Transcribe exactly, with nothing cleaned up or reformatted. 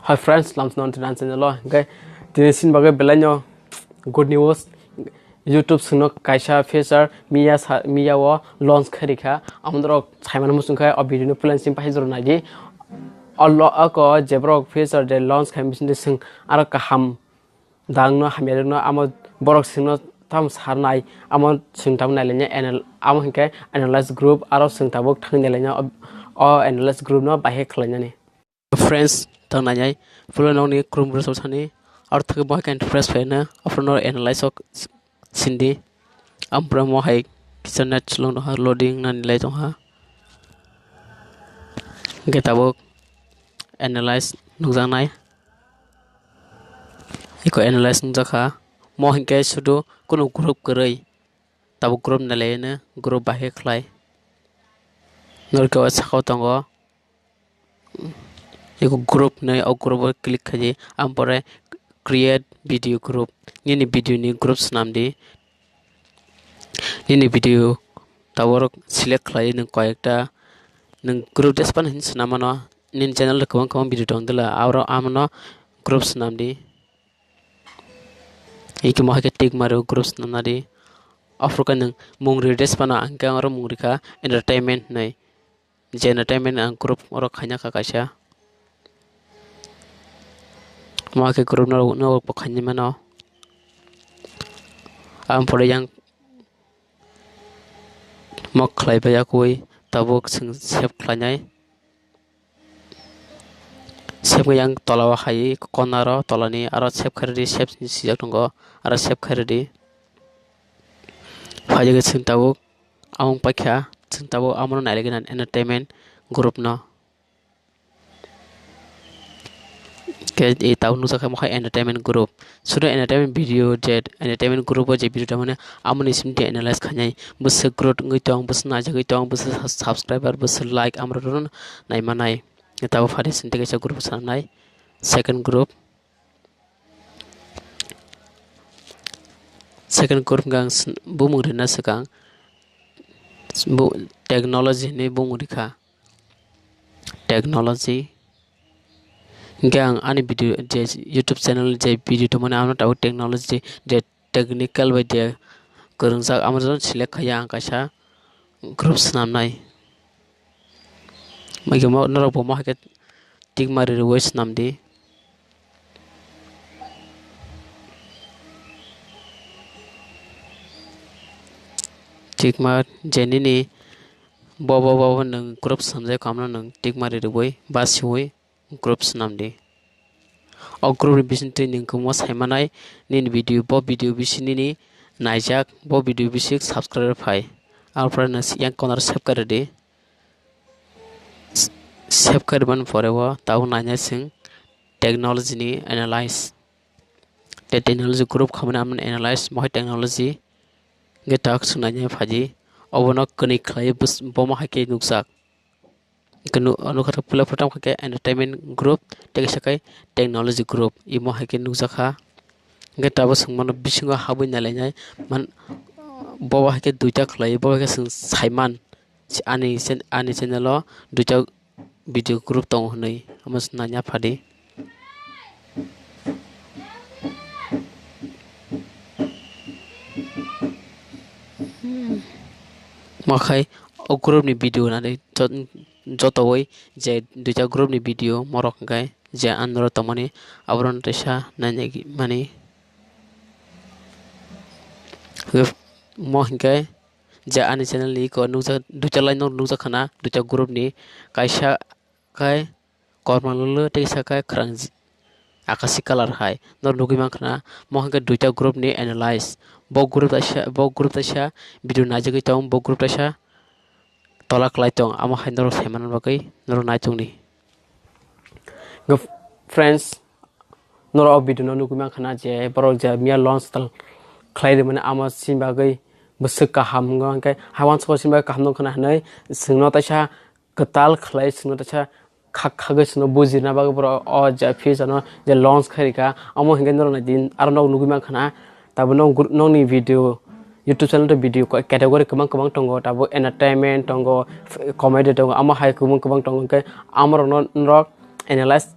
Hi friends, lamsno tini ang channel o. Hingke tini sini bagwi belai no good news. YouTube singno kaisa feature miya sa, miya o launch khairikha. Amoni rok saimano muchung khe o video no plan sim pai jora naidi. O lo, ako je borok feature de launch khai bising de sing aro kaham dang no hamya no amo borok singno tam sarnai amo sing tam nailaina anal-, amo hingke analyze group aro sing tabuk thang nailaina o, o analyze group no bahai khlainani. Friends, tang nainai, pulo nokni Chrome browser sani, aro thwk bo haikhe fresh phaina, aphuru no analyze o sindi, ampra mo hai kisa net slow no ha, loading nani lai tongha. Hingke tabuk analyze nukjaknai, eko analyze nukjakha, mo hingke sudu kunu group kwrwi, tabuk group nailaino group bahai khlai, norke o sakao tongo. Eko group hinwi o group o click khaidi, ampore create video group. Nini video ni group swnam di. Nini video tabuk select khlai nwng koyekta nwng group jespan hin swnam mano. Nini channel o kwbang kwbang video tong dila, aro amono group swnam di. Eko mo hai khe tick mari o group swnam nadi. Aphuru khe nwng mung ri jespan ang khe aro mung rikha entertainment hinwi. Je entertainment ang group oro khaina kha kaisa. Mo khe group no, no bo khaini mano. Ang pore yang mo khlai bai yakui tabuk sing save khlainai. Save yang tola o hai corner o tola ni aro save khairidi save sijak tongo aro save khairidi. Phaidi sing tabuk amung paikha sing tabuk amono nailaigwi entertainment group no. Khe e tabuk nukjakha mo hai entertainment group. Sudu entertainment video je entertainment group o je video tongmani amoni simi de analyze khainai. Bwswk growth wngwi tong, bwswk naijagwi tong, bwswk subscriber, bwswk like amrok rwno naimanai. Tabuk phaidi simi de kaisa group sanai. Second group. Second group hwnkhe ang bumung rina swkang. Bu-, technology hinwi bumung rikha. Technology. Hingke ang ani video je YouTube channel je video tongmani ano tabuk technology je technical bai je kwrwngjak amo select khaiya ang kaisa group swnamnai. Hingke mo norok bo mo hai khe tick mari rwui swnam di. Tick mar je nini Bo, bo, bo, bo, nwng group swnamjak, kamno nwng tick mari rwui, basiui group swnam di. O group ni bisingtwi nwng kwbangma saimanai, nini video, bo video bisi nini naijak, bo video bisi subscriber phai. Arpore nwng yang corner save kari di. Save kari mani pore o tabuk nainai chwng technology ni analyze. Tei technology group khamani amoni analyze, mohai technology. Hingke tak swngnai phai di. Obono kwnwi khlai bwswk bomo hai khe nukjak. Hingke nuk, nukha puila photo wngkha khe entertainment group, tei kisa khe technology group. Imo hai khe nukjakha. Hingke tabuk swngmano bisingo habwi nailainai man, bobo hai khe duita khlai, bobo hai khe chwng saiman. Ani, ani channel o duita video group tongo hinwi omo se nanya phadi. Makhai o group ni video nani jot-, jotoi je duita group ni video morok hingkai je anoro tongmani aborok teisa nainai mani. Mo hingkai je ani channel ni eko nukjak, duita line no nukjak khana, duita group ni kaisa khai kormo lolo tei kisa khai khwrang ji-, akashi colour hai no nugui mankha na. Mo hwnkhe duita group ni analyze, bo group kaisa, bo group kaisa video naijagui tong, bo group kaisa tola kwlai tong, amo hai norok sai manna bagwi norok nai tongdi. Go friends, norok o video no nugui mankha na je borok je miya launch tal khlai rimani amo sini bagwi bwswk kaham wngkha, hwnkhe hai uansukha sini bagwi kaham wngkha na hinwi chwngno taisa kwtal khlai chwngno taisa khak khagwi chwngno bujina bagwi borok o je feature no je launch khairikha, omo hinkhe norokni din aro nok nugui mankha na. Tabuk nok gr-, nokni video, YouTube channel to video ko-, category kwbang kwbang tongo, tabuk entertainment tongo, f-, comedy tongo, omo hai kwbang kwbang tongo, hinkhe amorokno norok analyze